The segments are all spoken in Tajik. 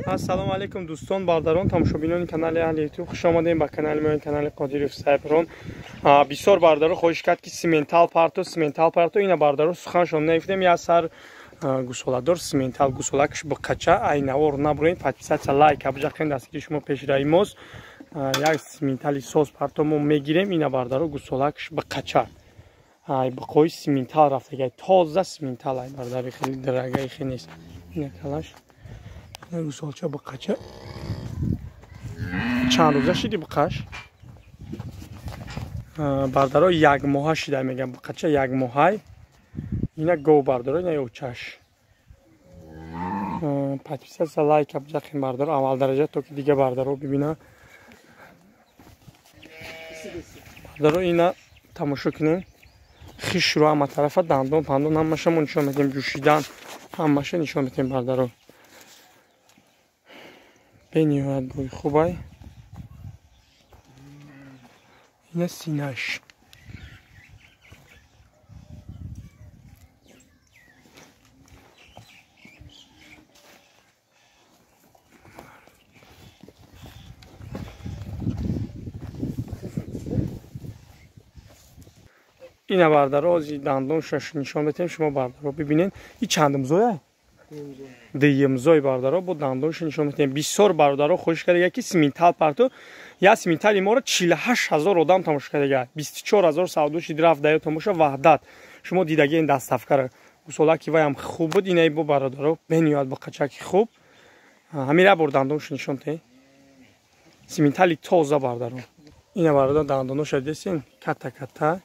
Ассалому алайкум дӯстон, бародарон, тамошобинони канали Аҳли Ютуб. Хуш омадем ба канали мо, канали Қодиров Сайброн. Бисёр бародаро хоҳиш кард, ки симентал парто, симентал парто. Ина бародаро суханшон наифтем, я сар гусоладор симентал гусолакш бқача айнавор набурен, подписаться, лайк абҷақен дастгири шумо пешраи мост. Як симентали соз парто мо мегирем, ина бародаро гусолакш бқача. Ай бқои симентал рафтагай, тоза симентал ай бародари хеле дорогай хеле нест. Ина калаш гусолча бқача. Чанд рӯза шиди бқаш? Бардаро як моҳа шида мегам, бқача як моҳай. Ина гов бардаро, ина ёчаш. Подписаться, лайк абҷақин бардаро, аввал дараҷа то ки дига бардаро бибина. Бардаро ина тамошо кунем. Хишро ҳама тарафа дандон пандон ҳамаша мо нишон медиҳем, ҷӯшидан ҳамаша нишон медиҳем бардаро. Бениҳоят бӯи хубай. Ина синаш. Ина бардаро ози дандоншаш нишон медиҳем, шумо бардаро бибинед. И чандумзоя? Дуюмзой бардаро бо дандонш нишон медиҳем. Бисёр бародаро хоҳиш карда, ки симентал парто. Я симентали моро 48 000 одам тамошо карда, 24 000 савдо шид рафт даё тамошо Ваҳдат. Шумо дидаги ин доставкаро. Гусолаки ваям хуб буд, инаи бо бародаро бениҳоят бо қачаки хуб. Ҳамира бор дандонш нишон те. Симентали тоза бардаро. Ина бародаро дандоноша десин ката ката.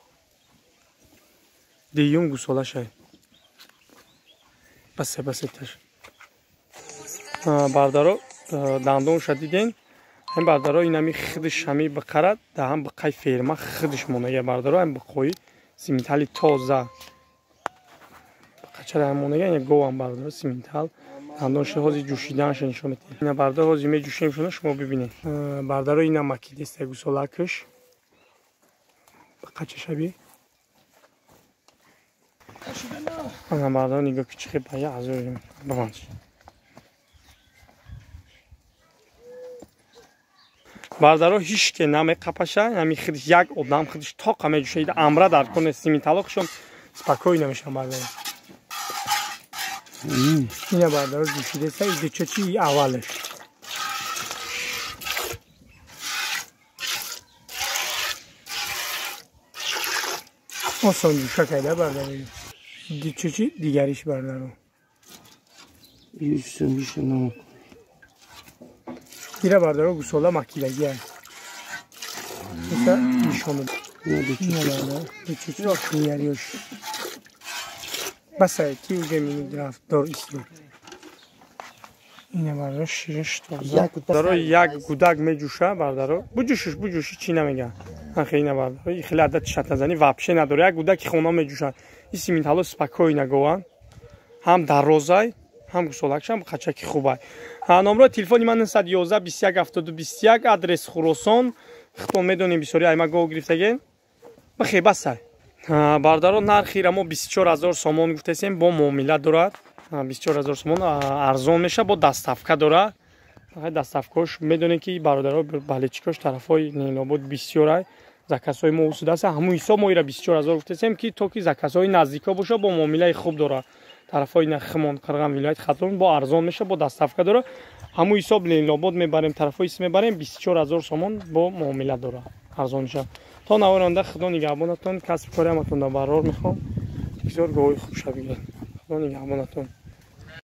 Дуюм гусолашай. Басе басе таш. Бардаро дандонша диден. Ҳам бардаро инами хидиш ҳами бақара, да ҳам бақай ферма хидиш монага бардаро, ҳам бақои симентали тоза. Бақачара ҳам монага, ина говам бардаро симентал. Дандонша ҳози ҷӯшиданша нишон медиҳем. Ина бардаро ҳози меҷӯшем шуна шумо бибинед. Бардаро ина макидеста гусолакш. Бақача шаби. Ана бардаро нигоҳ ки чихе бая азор баванш. Бардаро ҳеч ке намеқапаша, ҳами хидиш як одам хидиш тоқа меҷӯшад, амра дар кор нест, сименталоқшон спокойно мешаванд бардаро. Ина бардаро ҷӯшидеста, идечачи аввалеш. Осон ҷӯша карда бардаро. Дичучи дигариш бардаро. Ира бардаро гусола макидаги аст. Иса нишон. Дичучи дигариёш. Басай ки уже минут рафт дор исто. Ина бардаро шириш тоза. Бардаро як гудак меҷӯша бардаро. Буҷӯшиш буҷӯши чӣ намега. Ахе ина бардаро хеле адад шатназанӣ вообще надора. Як гудаки хона меҷӯша. И симентало спокойно гован. Ҳам дарозай, ҳам гусолакшам қачаки хубай. Номрои телефони ман 911 21 72 21, адрес Хуросон. Худтон медонем бисёри айма гов гирифтаген. Бахе басай. Бардаро нархи ра мо 24 000 сомон гуфтесем, бо муомила дорад. 24 000 сомон арзон меша, бо доставка дорад. Доставкош медонем ки бародаро балечикош тарафҳои Ленинобод бисёрай. Заказҳои мо усуда аст. Ҳамун ҳисоб мо ира 24 000 гуфтесем, ки то ки заказҳои наздикҳо боша, бо муомилаи хуб дорад. Тарафҳои Нахимон, Қирғам, вилояти Хатлон бо арзон меша, бо доставка дорад. Ҳамун ҳисоб Ленинобод мебарем, тарафҳои ис мебарем, 24 000 сомон бо муомила дорад. Арзон меша. То навори оянда Худо нигаҳбонатон, касби кори ҳаматон дар барор мехоҳам. Бисёр гоҳи хуб шаб бигиред. Худо нигаҳбонатон.